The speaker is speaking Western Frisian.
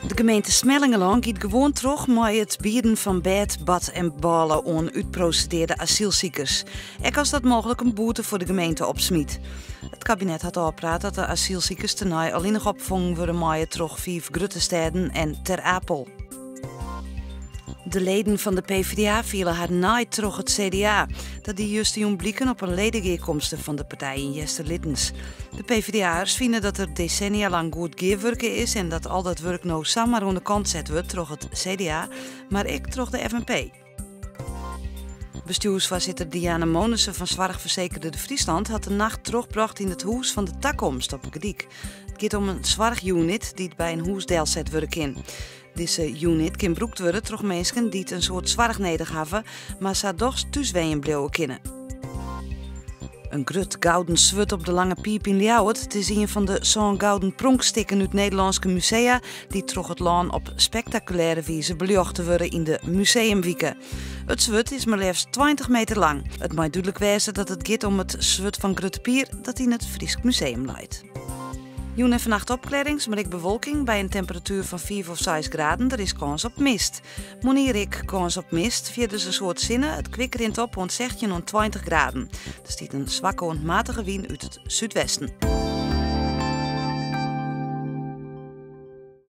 De gemeente Smellingerlân giet gewoan troch mei it bieden fan bêd, bad en bôle oan útprosedearde asylsikers. Ek as dat mooglik in boete foar de gemeente opsmyt. It kabinet hat ôfpraat dat de asylsikers tenei allinnich opfongen wurde meie troch fiif grutte stêden en Ter Apel. De leden fan de PvdA fiele har naaid troch it CDA. Dat die justerjûn bliken op in ledegearkomste fan de partij yn Easterlittens. De PvdA'ers fine dat der desennia lang goed gearwurke is en dat al dat wurk no samar oan de kant set wurdt troch it CDA, mar ek troch de FNP. Bestjoersfoarsitter Diana Monissen fan soarchfersekerder De Friesland hat de nacht trochbrocht yn it Hûs fan de Takomst op 'e Gordyk. It giet om in soarchunit dy't by in hûs delset wurde kin. Dizze unit kin brûkt wurde troch minsken dy't in soad soarch nedich hawwe, mar sa dochs thús wenjen bliuwe kinne. In grut gouden swurd op de Lange Piip yn Ljouwert. It is ien fan de sân gouden pronkstikken út Nederlânske musea dy't troch it lân op spektakulêre wize beljochte wurde yn de Museumwike. It swurd is mar leafst 20 meter lang. It mei dúdlik wêze dat it giet om it swurd fan Grutte Pier dat yn it Frysk Museum leit. Jûn en fannacht opklearrings, mar ek bewolking by in temperatuer fan 5 of 6 graden. Der is kâns op mist. Moarnier ek kâns op mist. Fierders in soad sinne. It kwik rint op oant 16 oant 20 graden. Der stiet in swakke oant matige wyn út it súdwesten.